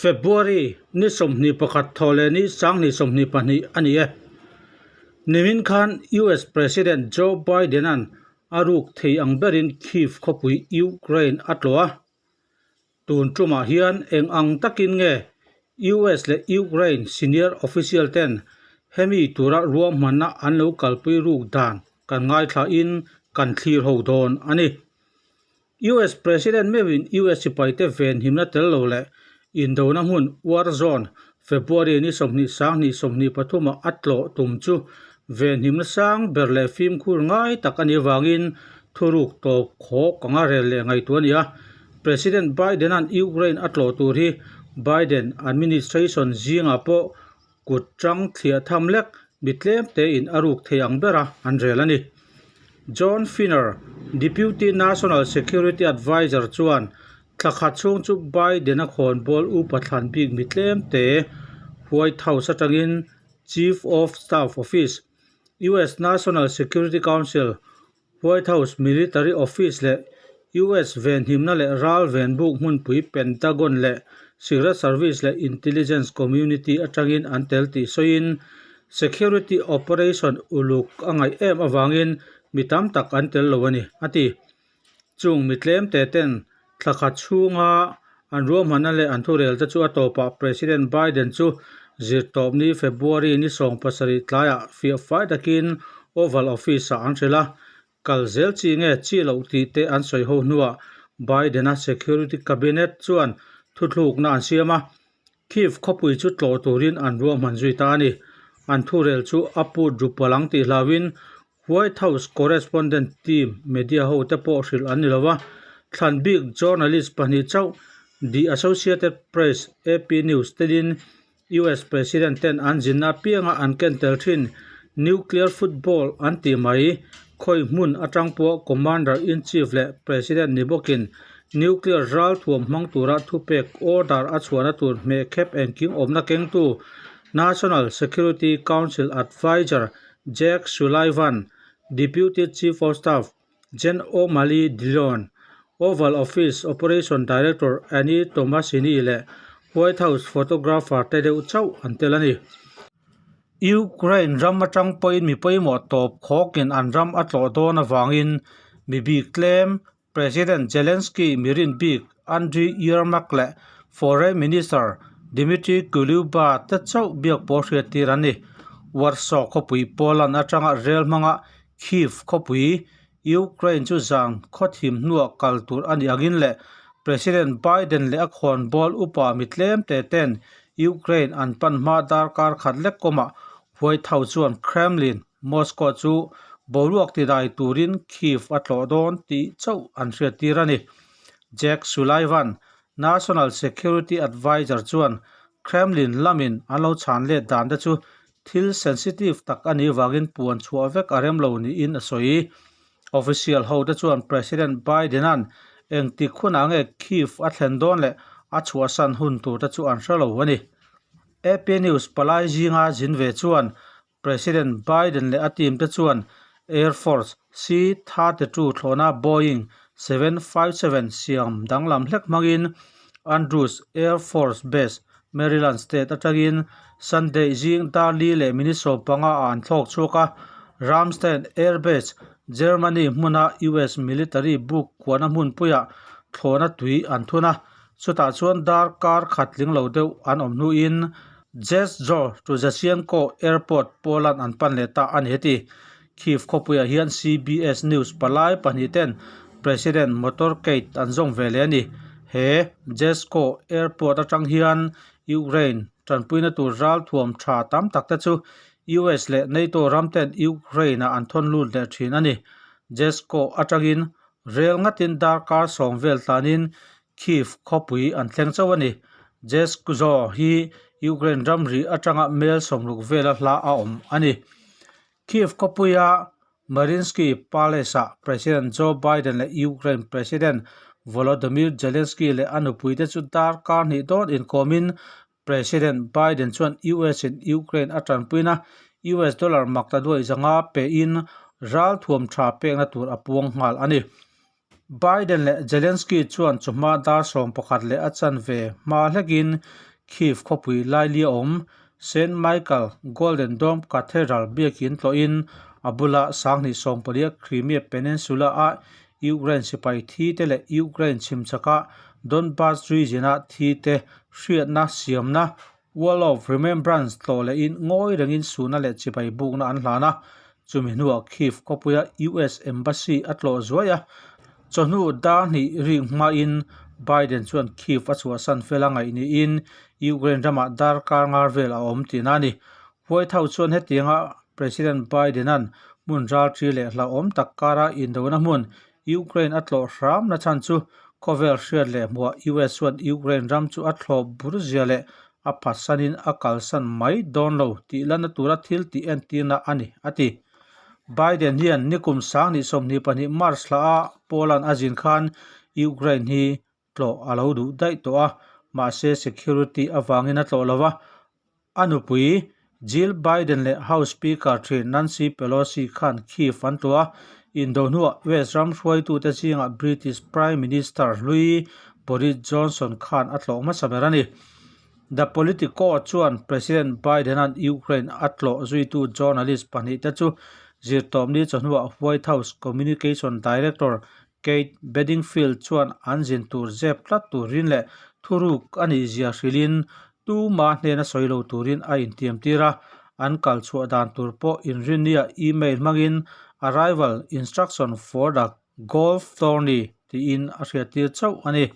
February ni 21 thaw leh ni 2022 a ni e. Nimin khan US President Joe Biden-a'n a ruk thei ang berin Kyiv khawpui Ukraine a tlawh a. Tun tumah hian eng ang takin nge US leh Ukraine senior official ten hemi tura ruahmanna an lo kalpui ruk dan kan ngaithlain kan thlir ho dawn a ni. US President meuhin US sipaite venhimna tel lo leh indona hmun war zone February ni 20 2023 ah a tlawh tum chu venhimna sang ber leh fimkhur ngai tak a nih avangin thuruk tawp khawk anga rel leh ngaihtuah a ni a. President Biden-a'n Ukraine a tlawh tur hi Biden administration zingah pawh kut tang thliah tham lek mi tlem tein a ruk thei ang bera an rel a ni. John Finner, Deputy National Security Adviser chuan thla khat chhung chu Biden-a khawnbawl upa thlan bik mi tlem te White House atangin Chief of Staff Office, US National Security Council, White House Military Office leh US venhimna leh ral venbuk hmunpui Pentagon leh Secret Service leh Intelligence Community atangin an tel tih sawiin security operation uluk a ngaih em avangin mi tam tak an tel lo a ni, a ti. Chung mi tlem te ten thla khat chhunga an ruahmanna leh an thurel te chu a tawpah President Biden chu zirtawpni February ni 17 tlaiah fiah fai takin Oval Office-ah an hrilh a, kal zel chi nge chi loh tih te an sawi ho hnuah Biden-a Security Cabinet chuan thuthlukna an siam a, Kyiv khawpui chu tlawh turin an ruahman zui ta a ni. An thurel chu a put ru palh ang tih hlauhin White House correspondent team media ho te pawh hrilh an ni lo va, thlan bik journalist pahnih chauh The Associated Press, AP News, telin US President ten an zinna apianga an ken tel thin nuclear football an tih mai khawi hmun atang pawh Commander-in-Chief leh President ni bawkin nuclear ral thuam hmang tura thupek order a chhuahna tur hmehkhep engkim awmna kengtu National Security Council Adviser Jake Sullivan, Deputy Chief of Staff Jen O'Malley Dillon, Oval Office Operation Director Annie Tomasini leh White House photographer te deuh chauh an tel a ni. Ukraine ram atang pawhin mi pawimawh tawp khawkin an ram a tlawh dawn avangin mi bik tlem President Zelensky mirin bik Andriy Yermak leh Foreign Minister Dmitry Kuleba te chauh biak pawh hriat tir an ni. Warsaw khawpui Poland atanga rel hmanga Kyiv khawpui Ukraine chu zan khawthim hnuah kal tur a nih angin leh President Biden leh a khawnbawl upa mi tlem te ten Ukraine an pan hma darkar khat lek kawmah White House chuan Kremlin Moscow chu boruak tidai turin Kyiv a tlawh dawn tih chauh an hriattir a ni. Jake Sullivan, National Security Adviser chuan Kremlin lamin an lo chhan let dan te chu thil sensitive tak a nih vangin puan chhuah vek a rem lo niin a sawi. Official ho te chuan President Biden-a'n engtik hunah nge Kyiv a thlen dawn leh a chhuahsan hun tur te chu an hre lo a ni. AP News palai zinga zin ve chuan President Biden leh a team te chuan Air Force C-32 thlawhna Boeing 757 siam danglam hlek hmangin Andrews Air Force Base, Maryland state atangin Sunday zing dar li leh minute 15 ah an thlawk chhuak a. Ramstein Air Base, Germany hmuna US military buk kuahna hmunpuiah thlawhna tui an thun a, chutah chuan darkar khat tling lo deuh an awm hnuin Jesjo to Jasionko Airport Poland an pan leh ta a ni heti. Kyiv khawpuiah hian CBS News palai pahnih ten President motorcade an zawng ve leh a ni. He Jesco Airport atang hian Ukraine tanpuina tur ral thuam tha tam tak te chu US leh NATO ram ten Ukraine-ah an thawn lut leh thin a ni. Jesco atangin rel ngatin darkar sawm vel tlanin Kyiv khawpui an thleng chauh a ni. Jesco hi Ukraine ramri atanga mel sawmruk vela hla a awm a ni. Kyiv khawpuia Mariinsky Palace-ah President Joe Biden leh Ukraine President Volodymyr Zelensky leh a nupuite chu darkar hnih dawn inkawmin President Biden chuan US in Ukraine a tanpuina US dollar mak ta duai zanga pein ralthuam tha pekna tur a puang nghal a ni. Biden leh Zelensky chuan chawhma dar 11 leh a chanve hma hlekin. Kyiv khawpui lailia awm Saint Michael Golden Dome Cathedral biakin tlawhin a bula sanghnih sawmpalia Crimea Peninsula-a Ukraine sipai thi te leh Ukraine chhimchhaka Donbas region-a thi te hriatna siamna Wall of Remembrance tlawh lehin ngawi rengin suhna leh chibai bukna an hlan a. Chumi hnuah Kyiv khawpuia US Embassy a tlawh zuai a. Chawhnu dar hnih rik hmain Biden chuan Kyiv a chhuahsan fel a ngaih niin Ukraine ramah darkar ngar vel a awm tihna a ni. White House chuan hetianga President Biden-a'n hmun ralṭi leh hlauhawm tak kara indona hmun Ukraine a tlawh hramna chhan chu khawvel hriat leh hmuah US chuan Ukraine ram chu a thlawp bur zia leh a phatsanin a kalsan mai dawn lo tih lana tura thil tih entirna a ni, a ti. Biden hian nikum sanghnih 22 March thla a Poland a zin khan Ukraine hi tlawh a lo duh daih tawh a, mahse security avangin a tlawh lo va. A nupui Jill Biden leh House Speaker thin Nancy Pelosi khan Kyiv an tlawh a, indo hnuah West ram hruaitute zingah British Prime Minister hlui Boris Johnson khan a tlawh hmasa ber a ni. The Politico chuan President Biden-a'n Ukraine a tlawh zuitu journalist pahnihte chu zirtawpni chawhnuah White House Communication Director Kate Bedingfield chuan an zin tur zep tlat turin leh thuruk a nih zia hrilhin tuma hnena sawi lo turin a intiam tir a, an kal chhuah dan tur pawh inrinnia email hmangin Arrival instruction for the golf tourney tiin a hriattir chauh a ni.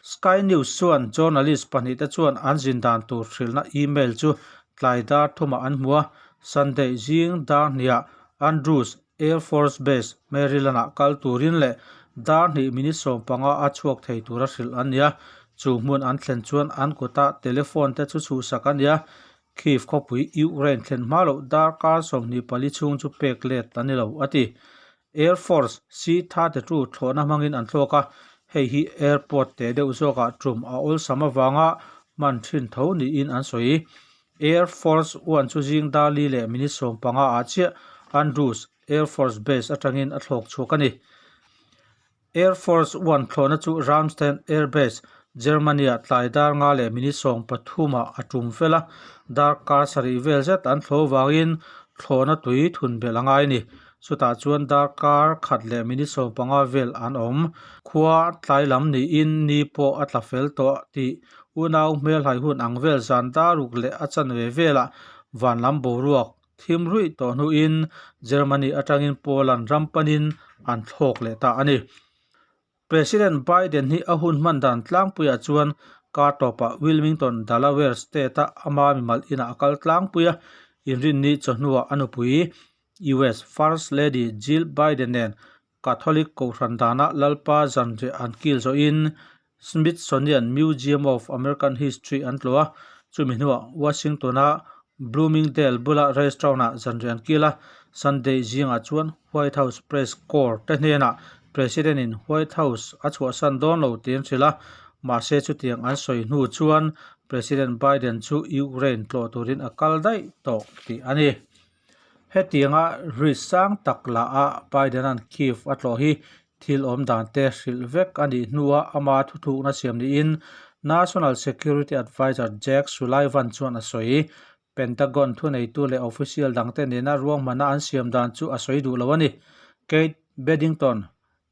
Sky News chuan journalist pahnihte chuan an zin dan tur hrilhna email chu tlai dar thumah an hmu a, Sunday zing dar hniah Andrews Air Force Base, Maryland-ah kal turin leh dar hnih minute 15 a chhuak thei tura hrilh an ni a. Chu hmun an thlen chuan an kuta telephone te chu chhuhsak a ni a. Kyiv khawpui Ukraine thlen hma loh darkar 24 chhung chu pek let a ni lo, a ti. Air Force C-32 thlawhna hmangin an thlawk a, hei hi airport teh deuh zawkah tum a awlsam avanga hman thin tho niin an sawi. Air Force One chu zing dar li leh minute 15 ah chiah Andrews Air Force Base atangin a thlawk chhuak a ni. Air Force One thlawhna chu Ramstein Air Base, Germany-ah tlai dar nga leh minute 13 ah a tum fel a, darkar sarih vel zet an thlawh vangin thlawhna tui thun belh a ngai a ni. Chutah chuan darkar khat leh minute 15 vel an awm. Khua tlai lam niin ni pawh a tla fel tawh tih Unau hmelhai hun ang vel zan daruk leh a chanve velah van lam boruak thim ruih tawh hnuin Germany atangin Poland ram panin an thlawk leh ta a ni. President Biden hi a hun hman dan tlangpuiah chuan kar tawpah Wilmington, Delaware state-a ama mimal inah a kal tlangpui a, inrinni chawhnuah a nupui US First Lady Jill Biden nen Catholic Kohhran dana Lalpa zanriah an kil zawhin Smithsonian Museum of American History an tlawh a, chumi hnuah Washington-a Bloomingdale bula restaurant-ah zanriah an kil a. Sunday zingah chuan White House Press Corps te hnenah President-in White House a chhuahsan dawn lo tih an hrilh a, mahse chutiang an sawi hnu chuan President Biden chu Ukraine tlawh turin a kal daih tawh tih a ni. Hetianga risk sang tak la a Biden-a'n Kyiv a tlawh hi thil awm dan te hrilh vek a nih hnua ama thuthlukna siam niin National Security Adviser Jake Sullivan chuan a sawi. Pentagon thuneitu leh official dangte nena ruahmanna an siam dan chu a sawi duh lo a ni. Kate Beddington,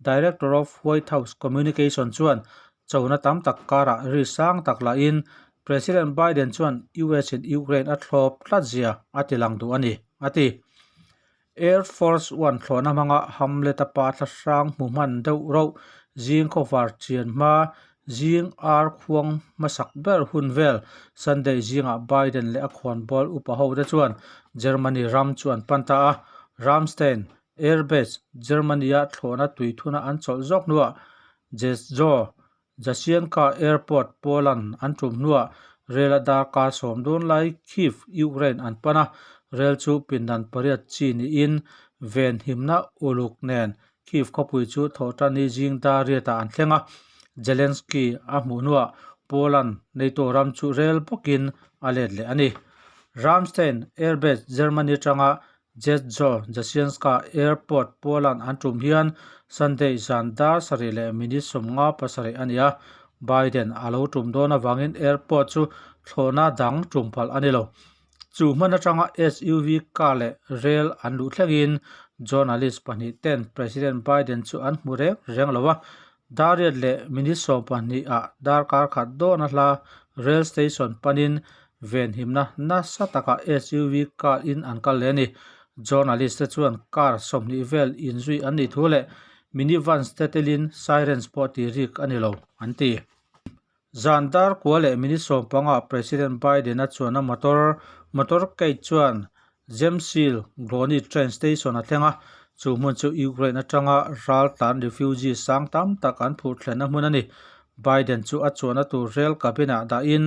Director of White House Communication chuan chona tam tak karah ri sang tak lahin President Biden chuan US in Ukraine a thlawp tlat zia a ti lang duh a ni, a ti. Air Force One thlawhna hmanga Hamlet-a pa thla hrang hmu hman deuh rauh zing khawvar chian hma zing ar khuang hmasak ber hun vel Sunday zingah Biden leh a khawnbawl upa hote chuan Germany ram chu an pan ta a, Ramstein Air Base, Germany-a thlawhna tuithuna an chawlh zawk hnuah Rzeszow, Jasionka Airport, Poland an tum hnuah rel a darkar sawm dawn lai Kyiv, Ukraine an pan a, rel chu pindan pariat chi niin ven himna uluk nen Kyiv khawpui chu thawhtanni zing dar riatah an thleng a, Zelensky a hmuh hnuah Poland NATO ram chu rel bawkin a let leh a ni. Ramstein Air Base, Germany atanga Rzeszow Jasionka Airport Poland an tum hian Sunday zan dar sarih leh minute 57 a ni a, Biden a lo tum dawn avangin airport chu Thlawhna dang tum palh a ni lo. Chu hman atanga SUV car leh rel an luh thlengin journalist pahnih ten President Biden chu an hmu reng reng lo a. Dariat leh minute 12 ah darkar khat dawn a hla rail station panin venhimna nasa takah SUV car in an kal leh a ni. Journalist te chuan car 20 vel inzui an nih thu leh minivans te telin sirens pawh tih rik a ni lo an ti. Zan dar kua leh minute 15 ah President Biden-a chuan a motor motorcade chuan Zemsil Glony train station a thleng a, chu hmun chu Ukraine atanga ral tlan refugee sang tam tak an phurh thlenna hmun a ni. Biden chu a chuanna tur rail cabin ah dahin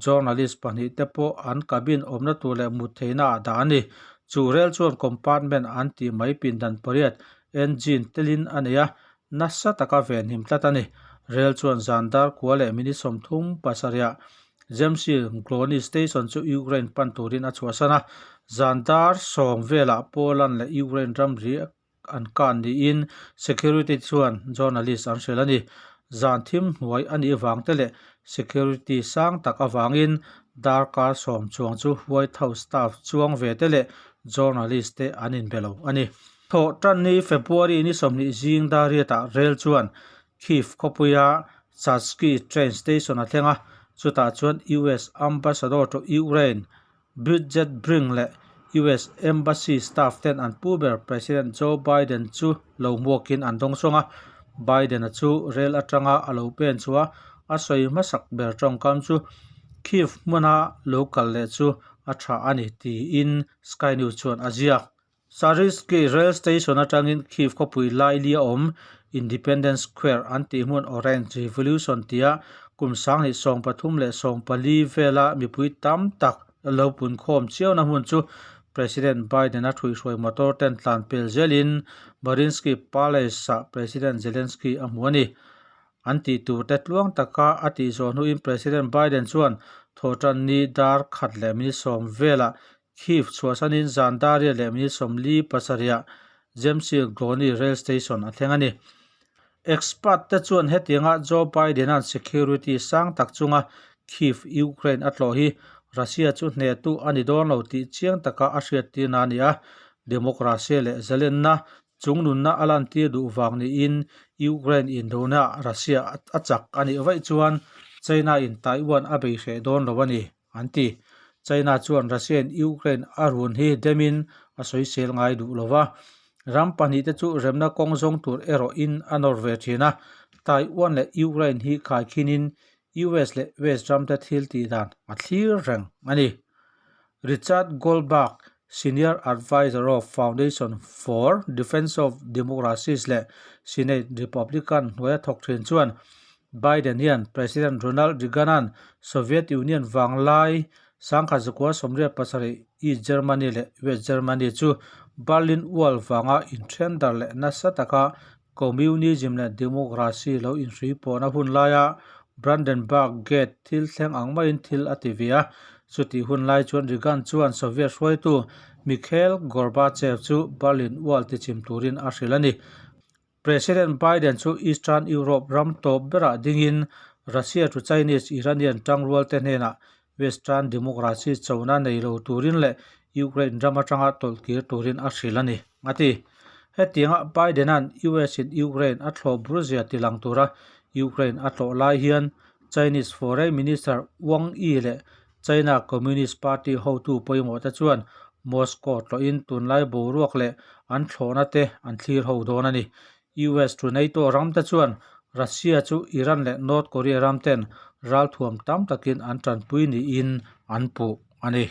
journalist pahnih te pawh an cabin awmna tur leh mut theihna ah dah a ni. Chu rail chuan compartment an tih mai pindan pariat engine telin a nei a, nasa taka venhim tlat a ni. Rail chuan zan dar kua leh minute 37 ah Zemsil Glony station chu Ukraine pan turin a chhuahsan a. Zan dar 10 velah Poland leh Ukraine ramri an kan niin security chuan journalist an hrilh a ni. Zan thim hnuai a nih vang te leh security sang tak avangin darkar 10 chuang chu White House staff chuang ve te leh journalist te an inbe lo a ni. Thawh tan ni February ni 20 zing dariatah rel chuan Kyiv khawpuia Chatsky train station a thleng a, chutah chuan US Ambassador to Ukraine Bridget Brink leh US Embassy staff ten an pu ber President Joe Biden chu lo hmuakin an dawng sawng a. Biden-a chu rel atanga a lo pen chhuah a sawi hmasak ber tawngkam chu Kyiv hmuna lo kal leh chu a tha a ni tiin Sky News chuan a ziak. Charisky rail station atangin Kyiv khawpui laili a awm Independence Square an tih hmun Orange Revolution tia kum 2034 vela mipui tam tak lo punkhawm chiauna hmun chu President Biden-a thuihhruai motor ten tlan pel zelin Mariinsky Palace-ah President Zelensky a hmu a ni. An tih tur te tluang taka a tih zawh hnuin President Biden chuan thawhtan ni dar khat leh minute 10 velah Kyiv chhuahsanin zan daria leh minute 47 ah Zemsil Glony rail station a thleng a ni. Expert te chuan hetianga Joe Biden-a'n security sang tak chunga Kyiv, Ukraine a tlawh hi Russia chu hnehtu a ni dawn lo tih chiang taka a hriattirna a ni a. Democracy leh zalenna chungnunna a lantir duh vang niin Ukraine indona Russia a chak a nih vaih chuan China in Taiwan a bei hreh dawn lo a ni, an ti. China chuan Russia in Ukraine a run hi demin a sawisel ngai duh lo va. Ram pahnih te chu remna kawng zawng tur erawhin a nawr ve thin a. Taiwan leh Ukraine hi khaikhinin US leh West ram te thil tih dan a thlir reng a ni. Richard Goldberg, Senior Advisor of Foundation for Defense of Democracies leh Senate Republican hnuaia thawk thin chuan Biden hian President Ronald Reagan-a'n Soviet Union vanglai 1987 East Germany leh West Germany chu Berlin Wall vanga inthen dar leh nasa taka Communism leh Democracy lo inhrui pawhna hun laia Brandenburg Gate thil thleng ang maiin thil a ti ve a. Chutih hun lai chuan Reagan chuan Soviet hruaitu Mikhail Gorbachev chu Berlin Wall tichim turin a hrilh a ni. President Biden chu Eastern Europe ram tawp berah dingin Russia to Chinese Iranian tangrual te hnenah Western Democracy chona nei lo turin leh Ukraine ram atanga tawlhkir turin a hrilh a ni, a ti. Hetianga Biden-a'n US in Ukraine a thlawh bur zia tilang tura Ukraine a tlawh lai hian Chinese Foreign Minister Wang Yi leh China Communist Party hotu pawimawh te chuan Moscow tlawhin tunlai boruak leh an thlawhna te an thlir ho dawn a ni. US to NATO ram te chuan Russia chu Iran leh North Korea ram ten ralthuam tam takin an tanpui niin an puh a ni.